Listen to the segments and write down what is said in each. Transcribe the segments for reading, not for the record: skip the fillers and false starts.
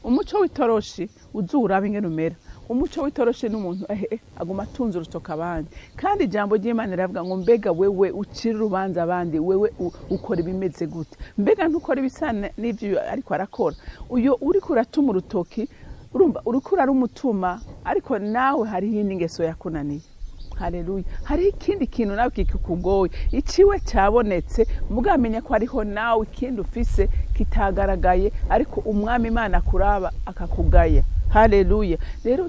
Umuco w'itoroshi uzuraba ingene umera. Umuco w'itoroshi n'umuntu aguma atunze urutoka abandi. Kandi ijambo ry'Imana riravuga ngo mbega wewe ucira urubanza abandi, wewe ukora ibimeze gute? Mbega ntukora ibisa n'ivyo ariko arakora? Uyo uriko uratuma urutoki, urumva uriko urarumutuma, ariko nawe hariho iyindi ngeso yakunaniye. Haleluya. Hariho ikindi kintu nawe kikugoye, iciwe cyabonetse, mugamenya ko hariho nawe ikindi ufise kitagaragaye, ariko umwami Imana akuraba akakugaya. Haleluya. Rero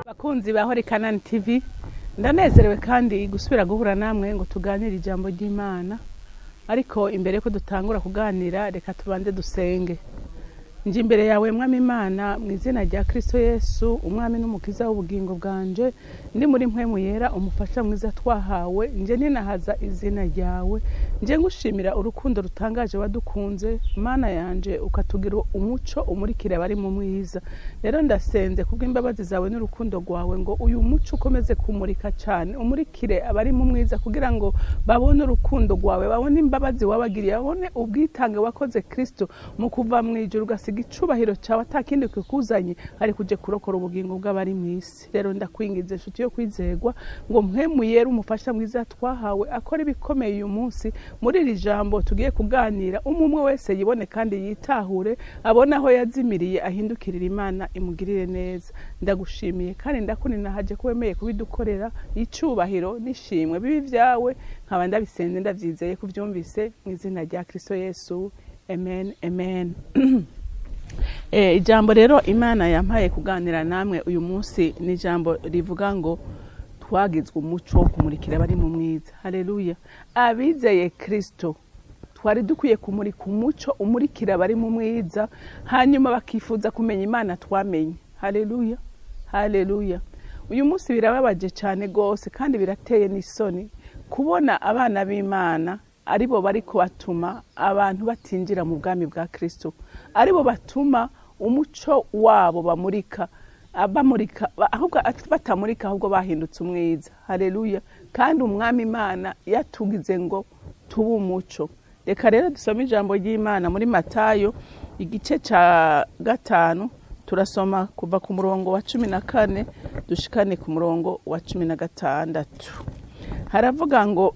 bakunzi ba Holy Canaan TV, ndanezerewe kandi gusubira guhura namwe ngo tuganire ijambo ry'Imana. Ariko imbere yuko dutangura kuganira, reka tubanze dusenge. Nje imbere yawe mwami Imana, mu izina rya Kristo Yesu, umwami n'umukiza w'ubugingo bwanje, ndi muri mpwemu yera, umufasha mwiza twahawe, nje ninahaza izina ryawe, nje ngushimira urukundo rutangaje wadukunze, Mana yanje, ukatugira umuco umurikira abari mu mwiza. Rero ndasenze kubw'imbabazi zawe n'urukundo rwawe ngo uyu muco ukomeze kumurika cyane, umurikire abari mu mwiza kugira ngo babone urukundo rwawe, babone imbabazi wabagiriye, babone ubwitange wakoze Kristo mu kuva mu ijuru ugasiga icubahiro cyawe atakindi kikuzanye, ariko uje kurokora ubugingo bw'abari mu isi. Rero ndakwinginze inshuti yo kwizerwa ngo mpwemu yera umufasha mwiza twahawe akora ibikomeye uyu munsi muri iri jambo tugiye kuganira, umwe umwe wese yibone kandi yitahure, abone aho yazimiriye, ahindukirire Imana imugirire neza. Ndagushimiye kandi ndakuninahaje ko wemeye kubidukorera. Icubahiro n'ishimwe bibi byawe, nkaba ndabisenze ndabyizeye kubyumvise mu izina rya Kristo Yesu, amen, amen. Ijambo rero Imana yampaye kuganira namwe uyu munsi ni ijambo rivuga ngo twagizwe umuco wo kumurikira abari mu mwiza. Haleluya. Abizeye Kristo twari dukwiye kumurika umuco umurikira abari mu mwiza, hanyuma bakifuza kumenya Imana twamenye. Haleluya. Haleluya. Uyu munsi birababaje cyane gose kandi birateye n'isoni kubona abana b'Imana aribo bariko batuma abantu batinjira mu bwami bwa Kristo, aribo batuma umuco wabo bamurika, bamurika, ahubwo batamurika, ahubwo bahindutse umwiza. Haleluya. Kandi umwami Imana yatugize ngo tube umuco. Reka rero dusome ijambo ry'Imana muri Matayo igice ca 5, turasoma kuva ku murongo wa 14 dushikane ku murongo wa 16. Haravuga ngo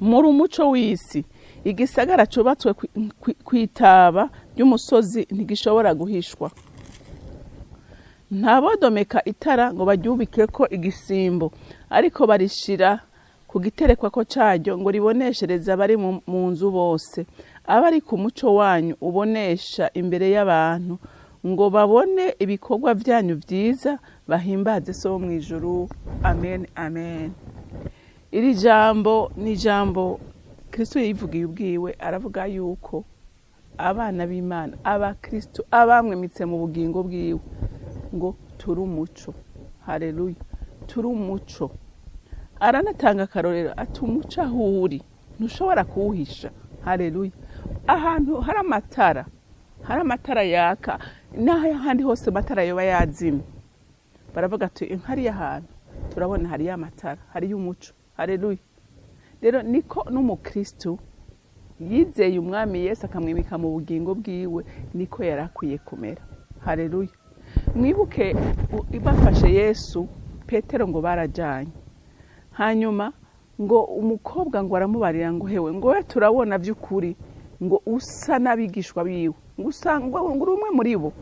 muri umuco w'isi, igisagara cubatswe kwitaba ry'umusozi ntigishobora guhishwa. Ntabodomeka itara ngo baryubike ko igisimbo, ariko barishira ku giterekwako caryo ngo riboneshereze abari mu nzu bose. Abari ku muco wanyu ubonesha imbere y'abantu ngo babone ibikorwa vyanyu vyiza, bahimbaze So wo mw'ijuru. Amen, amen. Iri jambo ni ijambo Kristo yivugiye ubwiwe, aravuga yuko abana b'Imana, abakristo, abamwimitse mu bugingo bwiwe, ngo turi umuco. Haleluya. Turi umuco. Aranatanga akarorero ati umuco aho uri ntushobora kuwuhisha. Haleluya. Ahantu hari amatara, hari amatara yaka, n'ahandi hose amatara yoba yazimye, baravuga ati hariya hantu turabona hariyo amatara, hariyo umuco. Haleluya. Rero niko n'umukristo yizeye umwami Yesu akamwimika mu bugingo bwiwe, niko yari akwiye kumera. Haleluya. Mwibuke bafashe Yesu, Petero ngo barajanye, hanyuma ngo umukobwa ngo aramubarira ngo hewe, ngo we turabona by'ukuri ngo usa n'abigishwa biwe, ngo usa, ngo uri umwe muri bo.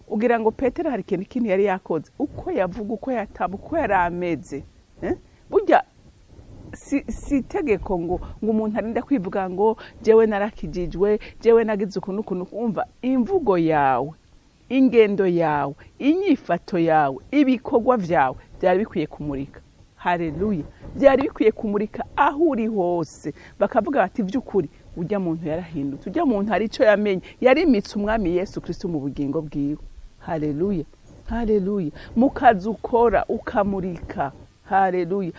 Ugira ngo Petero hari ikintu kindi yari yakoze, uko yavuga, uko yataba, uko yari ameze. Burya si itegeko ngo umuntu arinde kwivuga ngo jewe narakijijwe, jewe nagize ukuntu ukuntu. Umva imvugo yawe, ingendo yawe, inyifato yawe, ibikorwa vyawe byari bikwiye kumurika. Haleluya. Byari bikwiye kumurika aho uri hose, bakavuga bati by'ukuri ujya muntu yarahindutse, ujya muntu hari ico yamenye, yarimitse umwami Yesu Kristo mu bugingo bwiwe. Haleluya. Haleluya. Mu kazi ukora ukamurika. Haleluya.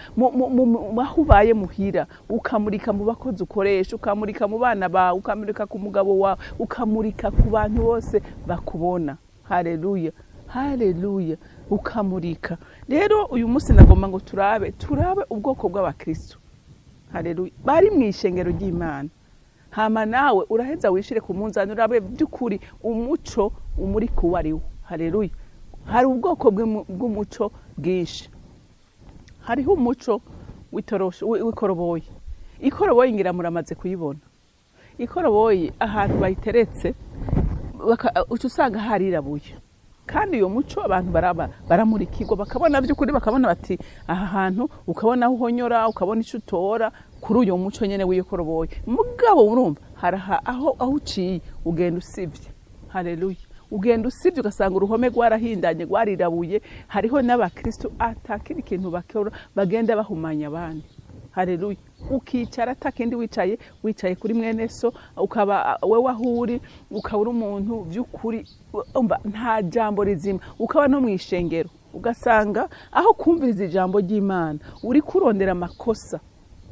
Aho ubaye muhira ukamurika, mu bakozi ukoresha ukamurika, mu bana bawe ukamurika, ku mugabo wawe ukamurika, ku bantu bose bakubona. Haleluya. Haleluya. Ukamurika. Rero uyu munsi nagomba ngo turabe ubwoko bw'abakristo, haleluya, bari mu ishengero ry'Imana. Hama nawe uraheza wishire ku munzani, urabe by'ukuri umuco umurika uwo ari wo. Haleluya. Hari ubwoko bw'umuco bwinshi. Hariho umuco w'ikoroboyi. Ikoroboyi ngira muramaze kuyibona. Ikoroboyi ahantu bayiteretse uca usanga harirabuye, kandi uyo muco abantu baramurikirwa, bakabona by'ukuri, bakabona bati aha hantu, ukabona aho uhonyora, ukabona icyo utora kuri uyo muco nyene w'iyo koroboyi. Mugabo urumva hari aho uciye ugenda usivye. Haleluya. Ugenda usivye, ugasanga uruhome rwarahindanye, rwarirabuye. Hariho n'abakristo atakindi kintu bakora, bagenda bahumanya abandi. Haleluya. Ukicara atakindi, wicaye kuri mwene so, ukaba wewe aho uri, ukaba uri umuntu by'ukuri, umva nta jambo rizima. Ukaba no mu ishengero, ugasanga aho kumviriza ijambo ry'Imana uri kurondera amakosa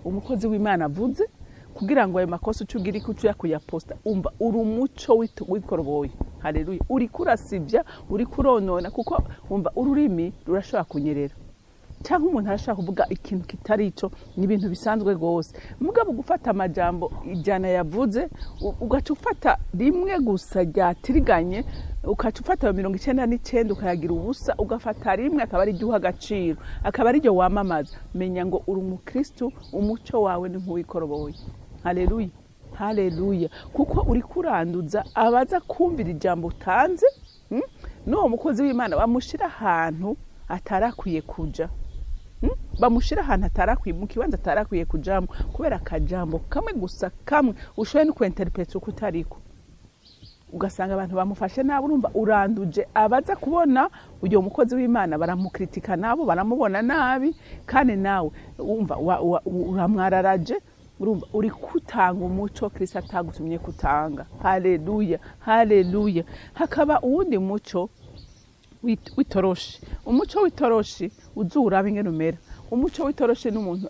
umukozi w'Imana avuze, kugira ngo ayo makosa uce ugira icyo uya kuyaposta. Umva, uri umuco w'ikoroboyi. Haleluya. Uri kurasivya, uri kuronona, kuko umva ururimi rurashobora kunyerera, cyangwa umuntu arashobora kuvuga ikintu kitari ico. Ni ibintu bisanzwe rwose. Mugabo gufata amajambo 100 yavuze, ugaca ufata rimwe gusa ryatiriganye, ugaca ufata 99 ukayagira ubusa, ugafata rimwe akaba ari ryo uha agaciro, akaba ari ryo wamamaza, menya ngo uri umukristo, umuco wawe ni nk'uw'ikoroboyi. Haleluya, haleluya. Kuko uri kuranduza abaza kumvira ijambo utanze, N'uwo mukozi w'Imana bamushira ahantu atarakwiye kuja, Bamushira ahantu atarakwiye, mu kibanza atarakwiye kujamo, kubera akajambo kamwe gusa, kamwe ushoboye no kwinterpreta uko utariko, ugasanga abantu bamufashe nabi. Urumva uranduje abaza kubona uyo mukozi w'Imana, baramukritika nabo baramubona nabi, kandi nawe umva uramwararaje. Urumva uri kutanga umuco Kristo atagutumye kutanga. Haleluya, haleluya. Hakaba uwundi muco w'itoroshi. Umuco w'itoroshi uzuraba ingene umera. Umuco w'itoroshi n'umuntu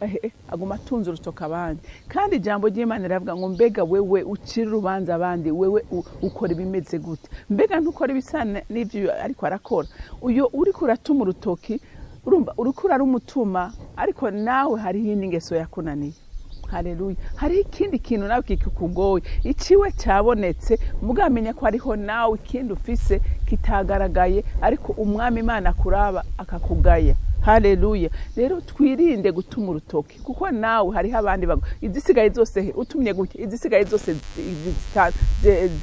aguma atunze urutoka abandi, kandi ijambo ry'Imana riravuga ngo mbega wewe ucira urubanza abandi, wewe ukora ibimeze gute? Mbega ntukora ibisa n'ivyo ariko arakora uyo uriko uratuma urutoki? Urumva uriko urarumutuma, ariko nawe hariho iyindi ngeso yakunaniye. Haleluya. Hariho ikindi kintu nawe kikugoye, iciwe cyabonetse, mugamenya ko hariho nawe ikindi ufise kitagaragaye, ariko umwami Imana akuraba akakugaya. Haleluya. Rero twirinde gutuma urutoki, kuko nawe hariho abandi bago izisigaye zose he utumye gutya, izisigaye zose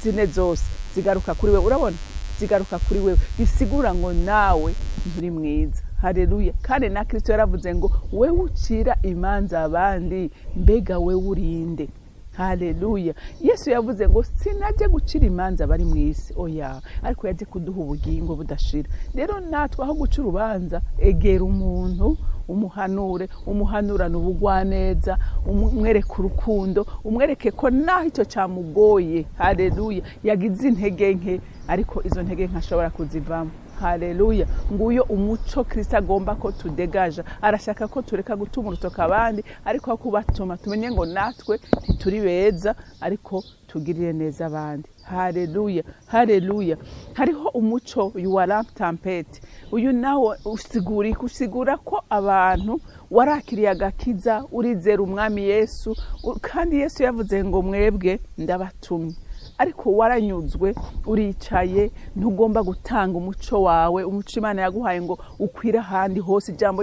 zine zose zigaruka kuri wewe. Urabona zigaruka kuri wewe, bisigura ngo nawe nturi mwiza. Haleluya. Kandi na Kristo yaravuze ngo wewe ucira imanza abandi, mbega wewe urinde? Haleluya. Yesu yavuze ngo sinaje gucira imanza bari mu isi, oya, ariko yaje kuduha ubugingo budashira. Rero natwe aho guca urubanza, egera umuntu, umuhanure, umuhanurane ubugwaneza, umwereke urukundo, umwereke ko naho icyo cyamugoye, haleluya, yagize intege nke, ariko izo ntege nke ashobora kuzivamo. Haleluya. Nguyo umuco Kristo agomba ko tudegaja. Arashaka ko tureka gutuma urutoka abandi, ariko aho kubatuma tumenye ngo natwe ntituri beza, ariko tugirire neza abandi. Haleluya, haleluya. Hariho umuco wa lampe tempête. Uyu nawo usigura ko abantu warakiriye agakiza, urizera umwami Yesu, kandi Yesu yavuze ngo mwebwe ndabatumye, ariko waranyuzwe, uricaye, ntugomba gutanga umuco wawe, umuco Imana yaguhaye ngo ukwire ahandi hose, ijambo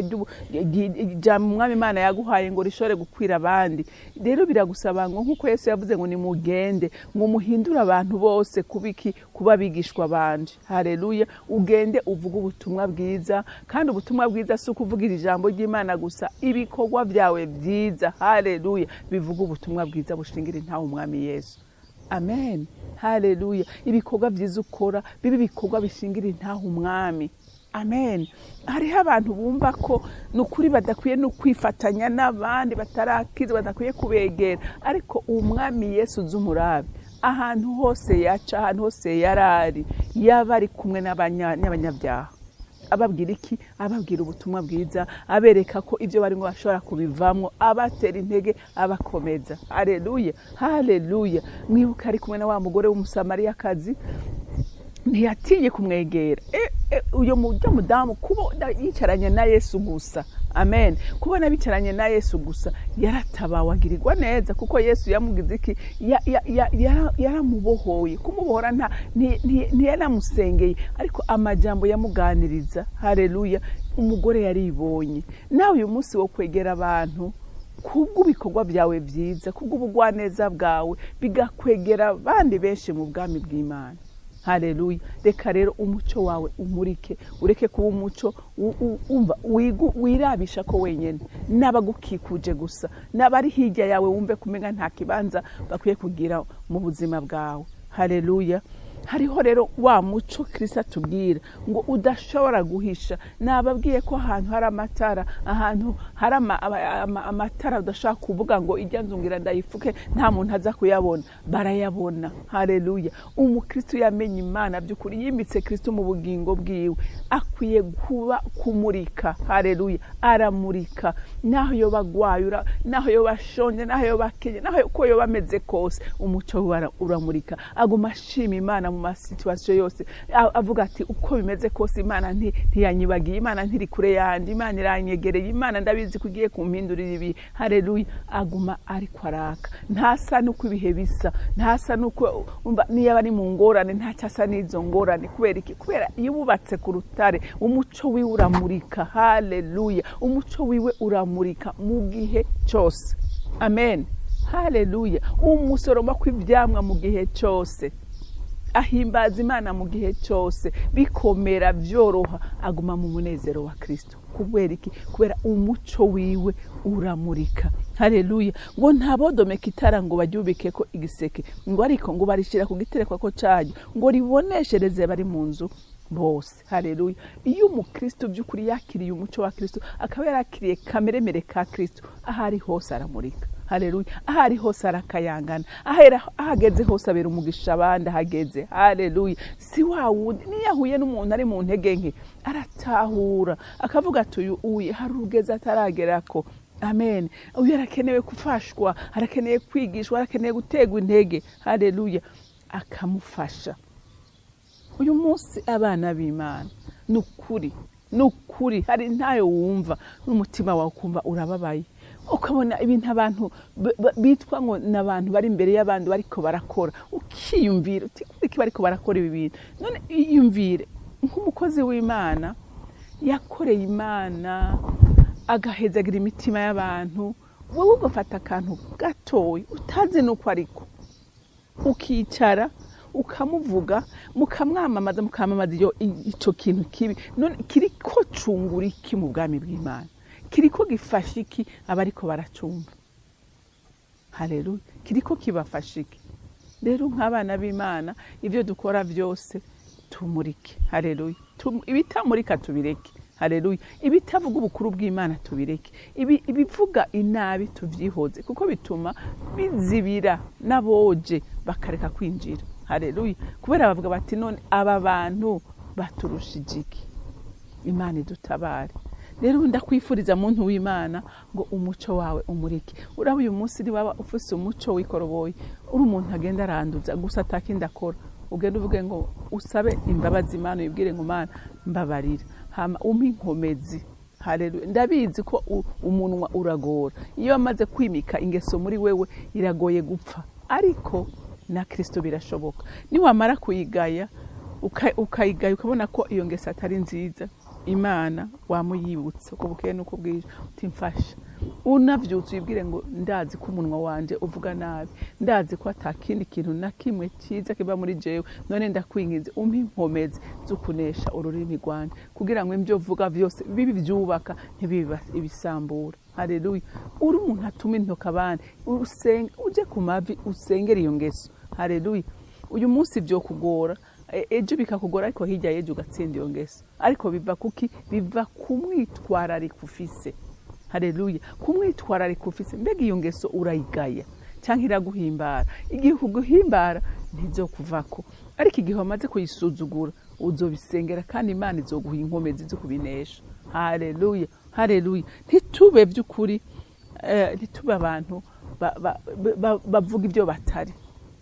umwami Imana yaguhaye ngo rishobore gukwira abandi. Rero biragusaba ngo nk'uko Yesu yavuze ngo nimugende ngo muhindure abantu bose kubiki, kuba abigishwa banje. Haleluya. Ugende uvuge ubutumwa bwiza, kandi ubutumwa bwiza si ukuvugira ijambo ry'Imana gusa, ibikorwa byawe byiza, haleluya, bivuga ubutumwa bwiza bushingira intahe umwami Yesu. Amen. Haleluya. Ibikorwa byiza ukora bibe ibikorwa bishingira intahe umwami. Amen. Hariho abantu bumva ko nukuri badakwiye no kwifatanya n'abandi batarakiza, badakwiye kubegera, ariko umwami Yesu uzumurabe ahantu hose yaca, ahantu hose yarari, yaba ari kumwe n'abanyabyaha, ababwira iki? Ababwira ubutumwa bwiza, abereka ko ibyo barimo bashobora kubivamwo, abatera intege, abakomeza. Haleluya, haleluya. Mwibuka ari kumwe na wa mugore w'umusamariyakazi. Ntiyatinye kumwegera. Uyo mujya mudamu kubona yicaranye na Yesu gusa, amen, kubona bicaranye na Yesu gusa yaratabawe, agirirwa neza, kuko Yesu yamugize iki? Yaramubohoye. Kumubohora ntiyanamusengeye, ariko amajambo yamuganiriza, haleluya, umugore yaribonye. Nawe uyu munsi wo kwegera abantu kubw'ibikorwa byawe byiza, kubw'ubugwaneza bwawe, bigakwegera abandi benshi mu bwami bw'Imana. Haleluya. Reka rero umuco wawe umurike, ureke kuba umuco umva wirabisha ko wenyine n'abagukikuje gusa, n'abari hirya yawe wumve kumenya nta kibanza bakwiye kugira mu buzima bwawe. Haleluya. Hariho rero wa muco Kristo atubwira ngo udashobora guhisha. Nababwiye ko ahantu hari amatara, ahantu hari amatara udashobora kuvuga ngo ijya nzungira ndayifuke nta muntu aza kuyabona, barayabona. Haleluya. Umukristo yamenye Imana by'ukuri, yimitse Kristo mu bugingo bwiwe, akwiye kuba kumurika. Haleluya. Aramurika naho yoba agwaye, naho yoba ashonje, naho yoba akenye, naho uko yoba ameze kose, umuco we uramurika. Aguma ashima Imana mu masituwasiyo yose, avuga ati uko bimeze kose Imana ntiyanyibagiye, Imana ntiri kure yanjye, Imana iranyegereye, Imana ndabizi ko igiye kumpindurira ibihe. Haleluya. Aguma ariko araka, ntasa n'uko ibihe bisa, ntasa n'uko umva niyo ari mu ngorane ntacyo asa n'izo ngorane. Kubera iki? Kubera iyo wubatse ku rutare umuco wiwe uramurika. Haleluya. Umuco wiwe uramurika mu gihe cyose. Amen. Haleluya. Umusoroma kw'ivyamwa mu gihe cyose, ahimbaza Imana mu gihe cyose, bikomera byoroha, aguma mu munezero wa Kristo. Kubera iki? Kubera umuco wiwe uramurika. Haleluya. Ngo ntabodomeka itara ngo baryubike ko igiseke, ngo ariko ngo barishira ku giterekwa ko cyayo, ngo riboneshereze bari mu nzu bose. Haleluya. Iyo umukristo by'ukuri yakiriye umuco wa Kristo, akaba yarakiriye kameremere ka Kristo, ahari hose aramurika. Haleluya. Ahari hose arakayangana, ahageze hose abera umugisha abandi ahageze. Haleluya. Si wa wundi niyo ahuye n'umuntu ari mu ntege nke aratahura akavuga ati uyu uye hari urugeze ataragerako. Amen. Uyu arakenewe gufashwa, arakeneye kwigishwa, arakeneye gutegwa intege. Haleluya. Akamufasha. Uyu munsi abana b'Imana, nukuri nukuri hari ntayo wumva n'umutima wawe ukumva urababaye, ukabona ibintu abantu bitwa ngo n'abantu bari imbere y'abandi bariko barakora, ukiyumvira uti kuki bariko barakora ibi bintu. None iyumvire nk'umukozi w'Imana yakoreye Imana agahezagira imitima y'abantu, wowe ugafata akantu gatoya utazi nuko ariko ukicara ukamuvuga, mukamwamamaza, mukamamaza iyo ico kintu kibi. None kiriko cungura iki mu bwami bw'Imana? Kiriko gifasha iki abariko baracumva? Haleluya. Kiriko kibafasha iki? Rero nk'abana b'Imana ivyo dukora byose tumurike. Haleluya. Ibitamurika tubireke. Haleluya. Ibitavuga ubukuru bw'Imana tubireke. Ibivuga inabi tuvyihoze, kuko bituma bizibira n'aboje bakareka kwinjira. Haleluya. Kubera bavuga bati none aba bantu baturushije iki? Imana idutabare. Rero ndakwifuriza muntu w'Imana ngo umuco wawe umurike. Uraba uyu munsi niwaba ufise umuco w'ikoroboyi, uri umuntu agenda aranduza gusa atakindi akora, ugenda uvuge ngo usabe imbabazi Imana, uyibwire ngo Mana mbabarira, hama umpe inkomezi. Haleluya. Ndabizi ko umunwa uragora, iyo wamaze kwimika ingeso muri wewe iragoye gupfa, ariko na Kristo birashoboka. Niwamara kuyigaya ukayigaya ukabona ko iyo ngeso atari nziza, Imana wamuyibutsa uko bukeye nuko bwije uti mfasha. Unavyutse uyibwire ngo ndazi ko umunwa wanje uvuga nabi, ndazi ko atakindi kintu na kimwe cyiza kiba muri jewe, none ndakwinginze umpe inkomezi zo kunesha ururimi rwanje, kugira ngo ibyo uvuga byose bibe ibyubaka ntibibe ibisambura. Haleluya. Uri umuntu atuma intoka abandi, usenga uje ku mavi usengera iyo ngeso. Haleluya. Uyu munsi byo kugora, ejo bikakugora, ariko hirya y'ejo ugatsinda iyo ngeso. Ariko biva kuki? Biva kumwitwararika ufise. Haleluya. Kumwitwararika ufise. Mbega iyo ngeso urayigaya canke iraguhimbara? Igihe kuguhimbara ntizokuvako, ariko igihe wamaze kuyisuzugura uzobisengera kandi Imana izoguha inkomezi zo kubinesha. Haleluya. Haleluya. Ntitube by'ukuri, ntitube abantu bavuga ibyo batari.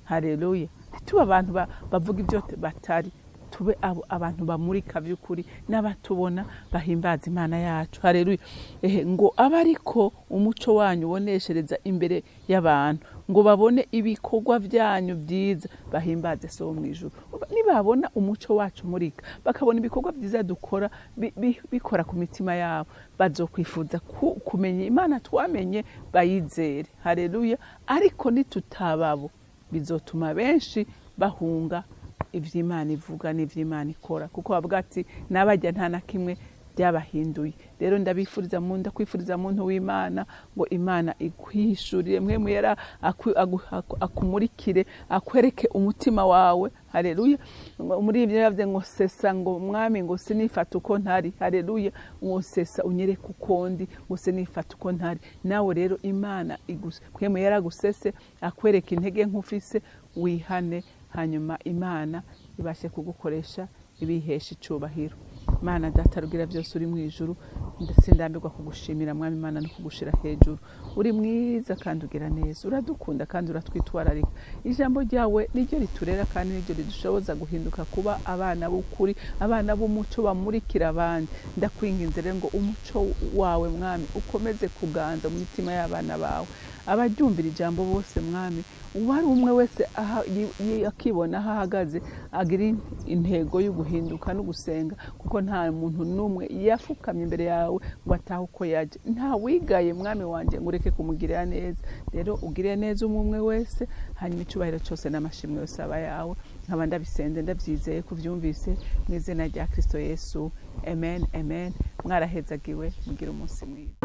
Haleluya. Ntitube abantu bavuga ibyo batari. Tube abo abantu bamurika by'ukuri, n'abatubona bahimbaza Imana yacu. Haleluya. Ehe, ngo abe ariko umuco wanyu uboneshereza imbere y'abantu, ngo babone ibikorwa byanyu byiza, bahimbaze So wo mu ijuru. Nibabona umuco wacu umurika, bakabona ibikorwa byiza dukora bikora ku mitima yabo, bazokwifuza kumenya Imana twamenye, bayizere. Haleluya. Ariko nitutababo, bizotuma benshi bahunga ivy'Imana ivuga n'ivy'Imana ikora, kuko bavuga ati nabajya nta na kimwe byabahinduye. Rero ndabifuriza mu ndakwifuriza muntu w'Imana ngo Imana ikwihishurire, mwe muyera akumurikire, akwereke umutima wawe. Haleluya. Muri ibyo yavuze ngo sesa, ngo mwami, ngo sinifata uko ntari. Haleluya. Ngo sesa unyereke uko ndi, ngo sinifata uko ntari. Nawe rero Imana mwe muyera agusese, akwereke intege nk'ufise, wihane, hanyuma Imana ibashe kugukoresha ibihesha icubahiro. Mana Data rugira byose uri mu ijuru, ndetse ndambirwa kugushimira mwami Imana no kugushira hejuru. Uri mwiza kandi ugira neza, uradukunda kandi uratwitwararika. Ijambo ryawe niryo riturera kandi niryo ridushoboza guhinduka kuba abana b'ukuri, abana b'umuco bamurikira abandi. Ndakwinginze rero ngo umuco wawe mwami ukomeze kuganza mu mitima y'abana bawe, abaryumvira ijambo bose mwami, uwari umwe wese akibona aho ahagaze agira intego yo guhinduka no gusenga, kuko nta muntu n'umwe yafukamye imbere yawe ngo atahe uko yaje. Nta wigaye mwami wanjye ngo ureke kumugirira neza. Rero ugire neza umwe umwe wese, hanyuma icyubahiro cyose n'amashimwe yose aba yawe. Nkaba ndabisenze ndabyizeye kubyumvise mu izina rya Kristo Yesu, amen, amen. Mwarahezagiwe, mugire umunsi mwiza.